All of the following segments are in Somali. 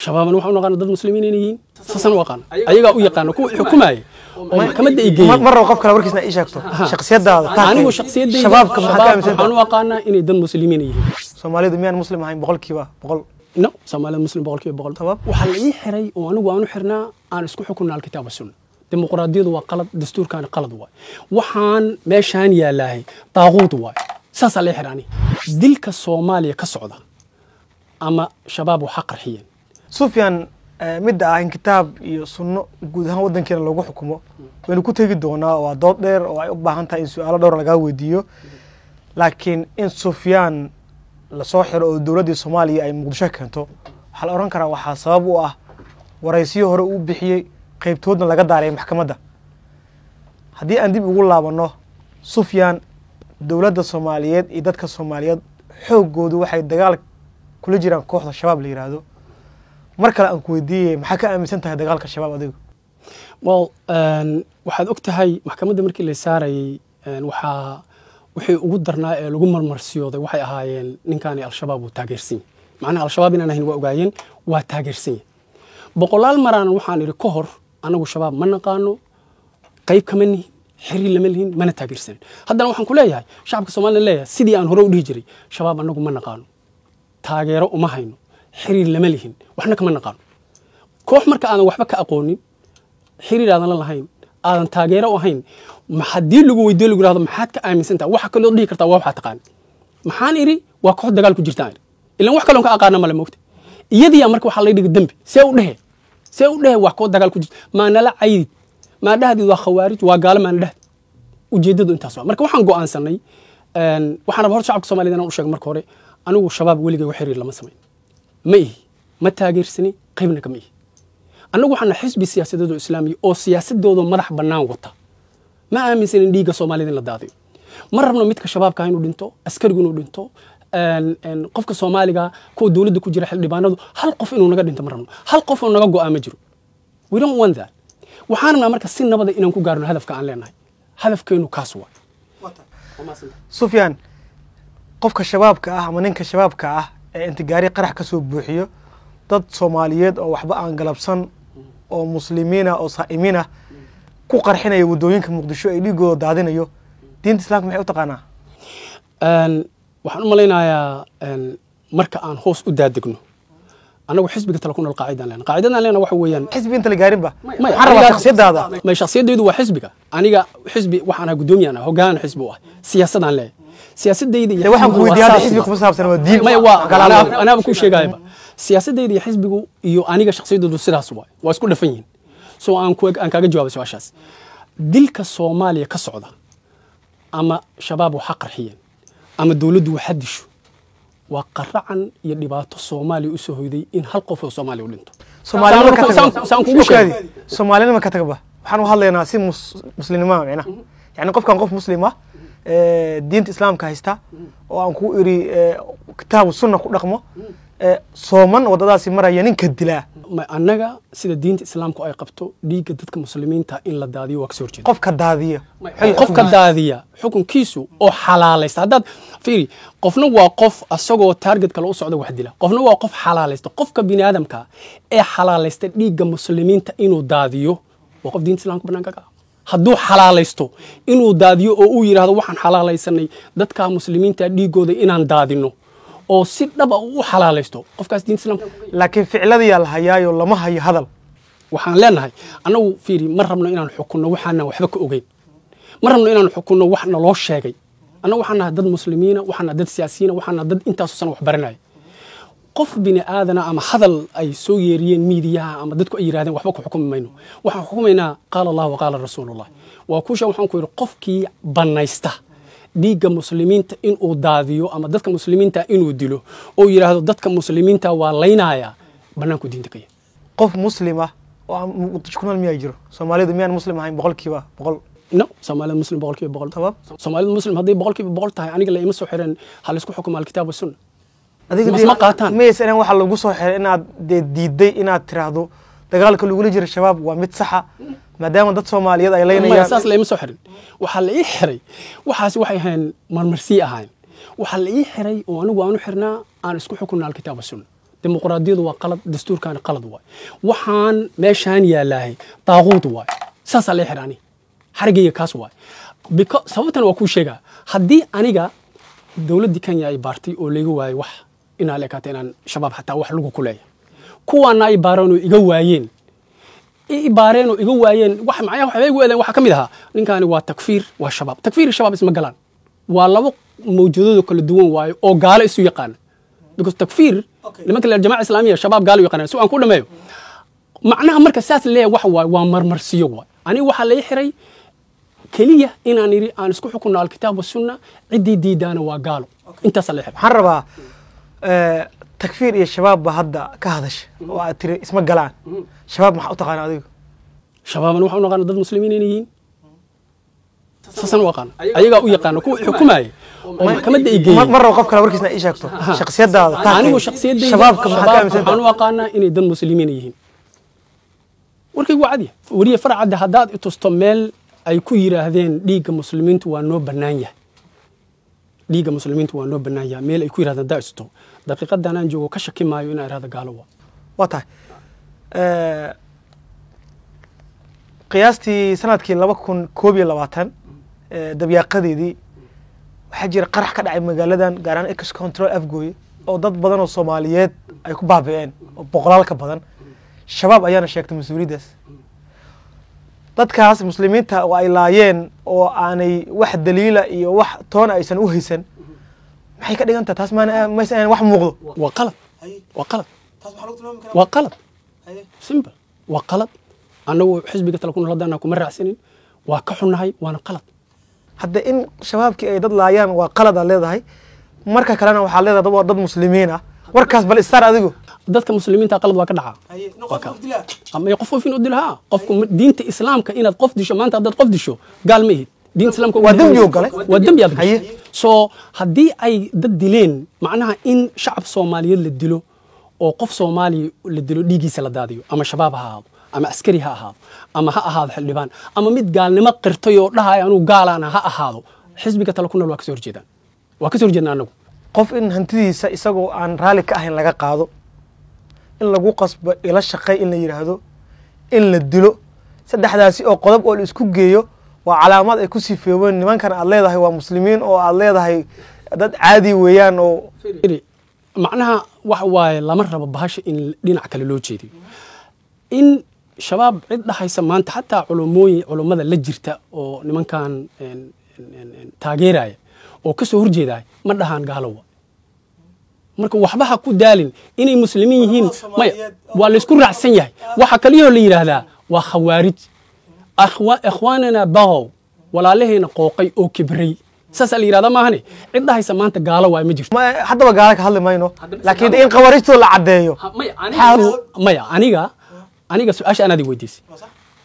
Shabaabna waxaan u naqaana dad muslimiin inay yihiin, saasaan u aqaana, ayagaa u yaqaana kuwa xukumaaya oo maxkamadda ay geeyeen. Mar rabo qof kale warkiisna ii sheegto shakhsiyadaada. Anigu shakhsiyadayda shabaabka maxaa ka aaminsan? Waxaan u aqaanaa inay dad muslimiin yihiin. Soomaalidu miyaan muslim ahayn 100%? No, Soomaalida muslim 100%. Sabab? Waxaa la ii xiray oo anigu aan u xirnaa aan isku xukunna alkitaab wasunna. Dimuqraadiyadu waa qalad, dastuurkaana qalad waay, waxaan meeshaan yaallaahay daaquud waay, saasaa la ii xiray aniga. Dilka Soomaaliya ka socda ama shabaab waxa qarxiyeen. Sufyaan, midda ah in kitaab iyo sunno guud ahaan waddankeena loogu xukumo waynu ku tegi doonaa, waa dood dheer oo ay u baahan tahay in su-aalo dhowr lagaa weydiiyo. Laakiin in Sufyaan lasoo xiro oo dowladdii Soomaaliya ay Muqdisho keento, waxaa la odhan karaa waxaa sabab u ah waraysiyo hore uu bixiyey, qeybtoodna laga daaray maxkamadda. Haddii aan dib ugu laabanno Sufyaan, dowladda Soomaaliyeed iyo dadka Soomaaliyeed xooggoodu waxay dagaal kula jiraan kooxda Shabaab la yidhaahdo. Mar kale aan ku weydiiyey, maxaa ka aaminsan tahay dagaalka Shabaab adigu? Well, waxaad og tahay maxkamadda markii la saarayey, waxaa wixii ugu darnaa ee lagu marmarsiyooday waxay ahaayeen ninkaani Al-Shabaab uu taageersan yahay. Macnaha Al-Shabaab inaan ahayn waa ogaayeen, waa taageersan yahay. Boqolaal maraan waxaan idhi ka hor, anagu Shabaab ma naqaano, qayb kama nihin, xiriir lama lihin, mana taageersanin. Haddana waxaan ku leeyahay shacabka Soomaaliya leeyahay sidii aan hore u dhihi jiray, Shabaab anagu ma naqaano, taageero uma hayno, xiriir lama lihin, waxna kama naqaano. Koox marka aadan waxba ka aqoonin, xiriir aadan la lahayn, aadan taageero u ahayn, haddii lagu weydiiyo, lagu yidhahdo maxaad ka aaminsan tahay, waxa kaloo dhihi kartaa waa waxaa taqaan. Maxaan idhi? Waa koox dagaal ku jirtaan idhi, ilan wax kaloon ka aqaana male moogta. Iyadiyaa marka waxaa lay dhigay dembi. See u dhehe, see u dhehe waa koox dagaal ku jirta? Maa nala caydid, maa dhahdid waa khawaarij, waa gaalo, maana dhahdid. Ujeeddadu intaas waa. Marka waxaan go'aansanay, waxaan rabaa horta shacabka Soomaaliyed inaan u sheego marka hore, anigu Shabaab weligay wax xiriir lama samayn, ma ihi, ma taageersani, qaybna kama ihi. Annagu waxaana xisbi siyaasadeed oo islaamiya oo siyaasadooda madax bannaan wata. Ma aaminsanin dhiigga Soomaalida in la daadiyo. Ma rabno midka shabaabka inuu dhinto, askarigu inuu dhinto, qofka Soomaaliga, kuwa dowladda ku jira, xildhibaanadu, hal qof inuu naga dhinto ma rabno. Hal qof oo naga go'aa ma jiro. We don't want that. Waxaan rabnaa marka si nabada inaan ku gaarno hadafka aan leenahay. Hadafkeenu kaas waa. Sufyaan, qofka shabaabka ah ama ninka shabaabka ah ee inta gaari qarax ka soo buuxiyo dad Soomaaliyeed oo waxba aan galabsan oo muslimiina oo saa'imiin ah ku qarxinaya waddooyinka Muqdisho ee dhiigooda daadinayo, diinta Islaamka maxay u taqaanaa? Waxaan u malaynayaa marka aan hoos u daadegno, annagu xisbiga Tala ku Nool qaacidaan leenahay. Qaacidadan leenahay waxa weeyaan Xisbi inta la gaarinba, waxaan rabaa shakhsiyadaada. May, shakhsiyadaydu waa xisbiga. Aniga xisbi waxaan ahay guddoomiyan ah, hoggaan xisbi u ah, siyaasadaan leeyahay, siyaasadayda iyo Dee waxaan ku xisbigu waa weydiiyay hadda saas xisbi waa. Kuma saabsan, waa diin. Maya, waa Kala hadlo. Anaaba ku sheegayaba siyaasadayda iyo xisbigu iyo aniga shakhsiyadoodu sidaas waay, waa isku dhafan yihiin. So aan ku aan kaaga jawaabay su-aashaas, dilka Soomaaliya ka socda ama shabaab waxa qarxiyeen ama dowladdu waxa disho, waa qaracan iyo dhibaato Soomaaliya u soo hoyday in hal qof oo Soomaaliya u dhinto. Soomaalinima ka tagba. Saan kugu sheegay. Ogaadi, Soomaalinima ka tagba, waxaan u hadlaynaa si muslimnimo micnaha, yani qofkan qof muslim ah, diinta Islaamka haysta oo aan ku iri kitaabu sunna ku dhaqmo, sooman, waddadaasi maraya, ninka dilaa. Annaga sida diinta Islaamku ay qabto, dhiigga dadka muslimiinta in la daadiyo waa kasoo horjeeda. Qofka daadiya? Qofka daadiya xukunkiisu oo xalaalaysta, haddaad fiiri, qofna waa qof asagoo target kale u socda wax dila, qofna waa qof xalaalaysta. Qofka bini aadamka ee xalaalaysta dhiigga muslimiinta inuu daadiyo waa qof diinta Islaamka banaanka ka ah. Hadduu xalaalaysto inuu daadiyo oo uu yidhaahdo waxaan xalaalaysanay dadka muslimiinta dhiiggooda inaan daadino, oo si dhaba uu u xalaalaysto, qofkaas diinta Islaamka Laakiin ficiladayaa la hayaayo, lama hayo hadal. Waxaan leenahay annagu, fiiri, ma rabno inaan xukunno waxaanan waxba ka ogeyn, ma rabno inaan xukunno wax naloo sheegay. Annagu waxaan nahay dad muslimiina, waxaan nahay dad siyaasiyiina, waxaan nahay dad intaasoo sana wax baranaya. Qof bini aadana ama hadal ay soo yeeriyeen miidiyaha ama dadku ay yidhahdeen waxba ku xukumi mayno. Waxaan xukumaynaa qaala Allah wa qaala rasuulullah. Waa kuusha waxaan ku yidhi, qofkii bannaysta dhiigga muslimiinta inuu daadiyo ama dadka muslimiinta inuu dilo oo yidhaahdo dadka muslimiinta waa laynaya, bannaanku diinta ka yahay. Qof muslim ah oo aan Muqdisho ku nool miyaa jiro? Soomaalidu miyaan muslim ahayn 100%? No, Soomaalida muslim 100%. Sabab? Soomaalida muslim hadday 100% tahay, aniga la ima soo xireen ha laysku xukumo alkitaab wasunna. Adiga Isma qaataan. Maysa inaan waxaa lagu soo xiray inaad dee diiday inaad tiraahdo dagaalka lagula jiro shabaab waa mid saxa, maadaama dad Soomaaliyeed ay Maya, leynayaan? Saas la ima soo xirin. Waxaa la ii xiray, waxaasi waxay ahayn marmarsii ahayn. Waxaa la ii xiray oo anigu aan u xirnaa aan isku xukunno alkitaab wasunna. Dimuqraadiyadu waa qalad, dastuurkaana qalad waay, waxaan meeshaan yaalahay daaquud waay. Saasaa lay xiray ani, xarigayga kaas waay. Sababtan waa kuu sheegaa. Haddii aniga dowladdii Kenya ay baartay oo layga waayey wax inaa la ekaata inaan Shabaab xataa wax lagu ku leeyahay, kuwaana ay baareen oo iga waayeen, i baareen oo iga waayeen wax macnaha waxbay igu eedeen, waxaa ka mid ahaa ninkaani waa takfiir, waa Shabaab. Takfiir iyo Shabaab isma galaan, waa labo mawjuudadoo kala duwan waayo oo gaalo isu yaqaana, because takfiir nimanka la Jamaaca Islaamiya Shabaab gaalo u yaqaanaan. Si aan ku dhameeyo macnaha, marka saas leeyahay waxa waaye waa marmarsiyo waay. Aniga waxaa lay xiray keliya inaan idhi aan isku xukunno alkitaab wasunna, ciddii diidaana waa gaalo. Intaasaa lay xiray. Waxaan rabaa takfiir iyo Shabaab ba hadda ka hadasha oo aad tiri isma galaan. Shabaab maxaa u taqaana adigu? Shabaabna waxaan u naqaana dad muslimiin inay yihiin, saasaan u aqaana. Ayagaa u yaqaana kuwa xukumaaya oo maxkamadda ay geeyey. Ma rabo qof kale warkiisna ii sheegto, shakhsiyadaada taakay. Anigu shakhsiyadayda Shabaabka maxaa ka Shabaab aaminsan waxaan u aqaanaa inay dad muslimiin yihiin. Warkaygu waa cadiya, weriye farcadda. Haddaad i tusto meel ay ku yidhaahdeen dhiigga muslimiintu waa noo bannaan yahay, dhiigga muslimiintu waa noo bannaan yahay, meel ay ku yidhahdeen haddaa i tusto, daqiiqadan aan joogo ka shaki maayo inaan idhahdo gaalo waa. Waa tahay. Qiyaastii sanadkii 2021 dabyaaqadeedii waxaa jira qarax ka dhacay magaaladan, gaar ahaan Ex Control Afgooye, oo dad badan oo Soomaaliyeed ay ku baabi'een oo boqolaal ka badan. Shabaab ayaana sheegtay mas-uuliyaddaas. Dadkaas muslimiinta oo ay laayeen oo aanay wax daliila iyo wax toona aysan u haysan, maxay ka dhigan tahay taas? Maana maysan ahayn wax muuqdo? Waa qalad, waa qalad, waa qalad, simple, waa qalad. Annagu xisbiga tala ku nool haddana kuma raacsanin, waa ka xunnahay, waana qalad. Hadda in Shabaabkii ay dad laayaan waa qalad aad leedahay, marka kalena waxaad leedahay dad waa dad muslimiin ah. Warkaas bal istaar adigu. Dadka muslimiinta qalad waa ka dhacaa. Ama qof qof inuu dilo, ha, qofku diinta Islaamka inaad qof disho, maanta haddaad qof disho gaal ma ihid diinta Islaamka. Waa dembi oo galay. Waa dembi aad gashay. So haddii ay dad dileen, macnaha in shacab Soomaaliyeed la dilo oo qof Soomaali la dilo, dhiiggiisa la daadiyo, ama Shabaab ha ahaado ama askari ha ahaado ama ha ahaado xildhibaan ama mid gaalnimo qirtay oo dhahaya anuu gaalaana ha ahaado, xisbiga tala ku nool waa kasoo horjeedaan, waa kasoo horjeednaa anagu. Qof in hantidiisa isagoo aan raalli ka ahayn laga qaado, in lagu qasbo ila shaqay in la yidhaahdo, in la dilo, saddexdaasi oo qodob oo la isku geeyo waa calaamad ay ku sifeobeen nimankan aad leedahay waa muslimiin oo aad leedahay dad caadi weeyaan oo Fiiri, macnaha wax waaye lama rabo bahasha in dhinac kale loo jeediyo. In Shabaab cid dhahaysa maanta, xataa culumooyin culummada la jirta oo nimankan taageeraya oo ka soo horjeedaya ma dhahaan gaalo wa. Marka waxba ha ku daalin inay muslimiin yihiin. Maya, waa laysku raacsan yahay. Waxa kaliyoo la yidhaahdaa waa khawaarij, ikhwaanana bagow, walaalaheena qooqay oo kibray, saasaa la yidhahdaa maahane cid dhahaysa maanta gaalo waay ma jirto. Haddaba gaala ka hadli mayno, laakiin in khawaarijtooda la caddeeyo. Maya, aniga su-aasha anaad i weydiisay,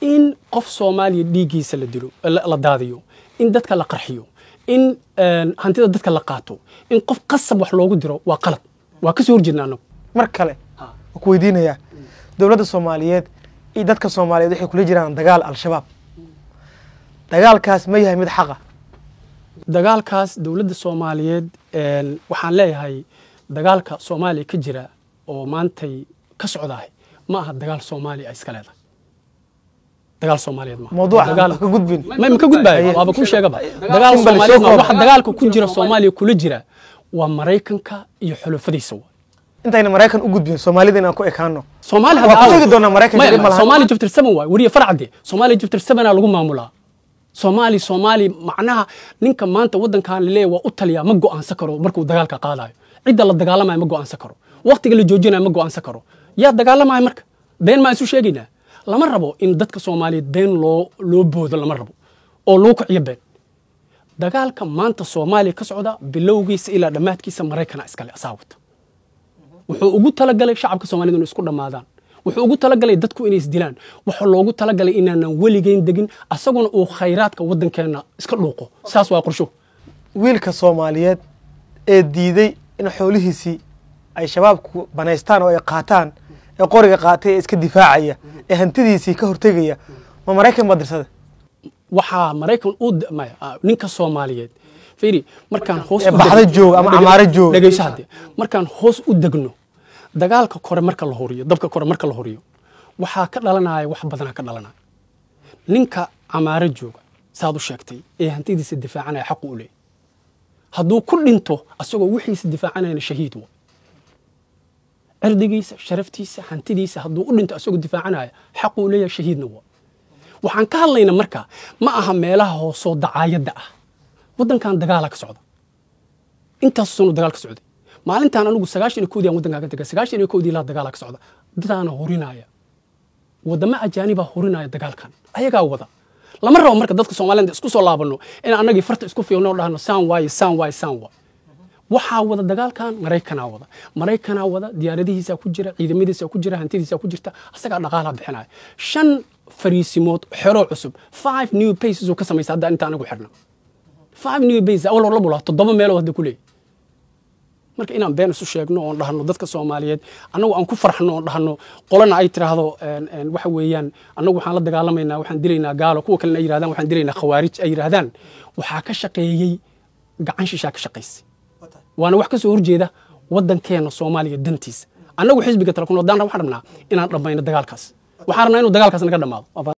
in qof Soomaaliya dhiiggiisa la dilo, la daadiyo, in dadka la qarxiyo, in hantida dadka la qaato, in qof qasab wax loogu diro waa qalad, waa kasoo horjeedna anagu. Mar kale waa ku weydiinayaa, dowladda Soomaaliyeed iyo dadka Soomaaliyeed waxay kula jiraan dagaal Al-Shabaab. Dagaalkaas ma yahay mid xaqa? Dagaalkaas dowladda Soomaaliyeed, waxaan leeyahay dagaalka Soomaaliya ka jira oo maantay ka socdahay ma aha dagaal Soomaaliya ay iska leedahay, dagaal Soomaaliyeed maaha. Mawduuca ka gudbin. Ma ka gudbaayo, waaba kuu sheegaba. Dagaal Simbal Soomaaliyeed soo maaha. Waxa koob. dagaalka ku jira Soomaaliya kula jira waa Maraykanka iyo xulafadiisa wa. Intayna Maraykan u gudbin, Soomaalida inaan ku ekaano. Soomaali Waa ku tegi doonaa Maraykanka, Maya, dhib ma lahan. Soomaali chapter 7 waay, wariye farcade. Soomaali chapter 7 aa lagu maamulaa Soomaali. Soomaali macnaha ninka maanta waddankan laleeyahay waa u taliyaa ma go'aansan karo markuu dagaalka qaadayo cidda la dagaalamayo, ma go'aansan karo waqtiga la joojinayo, ma go'aansan karo yaa dagaalamaya. Marka been maa isu sheegaynaa? Lama rabo in dadka Soomaaliyeed been loo boodo, lama rabo oo loo kiciyo been. Dagaalka maanta Soomaaliya ka socda bilowgiisa ilaa dhammaadkiisa Maraykana iskale asaa wata. Wuxuu ugu talagalay shacabka Soomaalida inay isku dhammaadaan, wuxuu ugu talagalay dadku inay isdilaan, wuxuu loogu talagalay inaanan weligeyn degin, asaguna uu khayraadka waddankeenna iska dhuuqo. Saas waa qorsho. Wiilka Soomaaliyeed ee diiday in xoolihiisii ay Shabaabku banaystaan oo ay qaataan, ee qoriga qaatay, ee iska difaacaya, ee hantidiisii ka hortegaya, ma Maraykan baa dirsada? Waxaa Maraykan u maya, ninka Soomaaliyeed fiiri, markaan hoos Ee u baxda jooga ama camaaro jooga. Dhegeyso hadde, markaan hoos u degno Dagaalka kore marka la horiyo, dabka kore marka la horiyo, waxaa ka dhalanaya wax badanaa ka dhalanaya. Ninka Camaaro jooga, saad u sheegtay, ee hantidiisa difaacanaya xaqu u leeyahy. Hadduu ku dhinto asagoo wixiisa difaacanayana, shahiid wa. Cirdigiisa, sharaftiisa, hantidiisa hadduu u dhinto asagoo difaacanaya, xaqu u leeyahay, shahiidna wa. Waxaan ka hadlaynaa marka ma aha meelaha hoosoo dacaayadda ah. Waddankan dagaala ka socda, intaas sano dagaal ka socday. Maalintaan anigu 91-dii aan waddankaa ka tegay, 91-dii ilaa dagaala ka socda. Dadaana horinaya, wadamo ajaanibaa horinaya dagaalkan, ayagaa wada. Lama rabo marka dadka Soomaalida isku soo laabano in annagii farta isku fiilno oo dhahno saan waaye, saan waaye, saan waaye. Waxaa wada dagaalkan Maraykanaa wada, Maraykanaa wada. Diyaaradihiisaa ku jira, ciidamadiisaa ku jira, hantidiisaa ku jirta, asagaa dhaqaalaha bixinaya. Shan fariisimood, xero cusub, five new bases uu ka samaysa hadda inta anagu xirna. Five new bases, awal hor labu lahaa, toddoba meelood hadda ku leeyahy. Marka inaan been isu sheegno oon dhahno dadka Soomaaliyeed annagu aan ku farxno oon dhahno, qolana ay tiraahdo waxa weeyaan annagu waxaan la dagaalamaynaa, waxaan dilaynaa gaalo, kuwa kalena ay yidhahdaan waxaan dilaynaa khawaarij ay yidhahdaan, waxaa ka shaqeeyey gacan shishaa ka shaqaysay, waana wax ka soo horjeeda waddankeena Soomaaliya dantiisa. Annagu xisbiga Tala Kunool daan waxaan rabnaa inaan dhammayno dagaalkaas. Waxaan rabnaa inuu dagaalkaas naga dhammaado.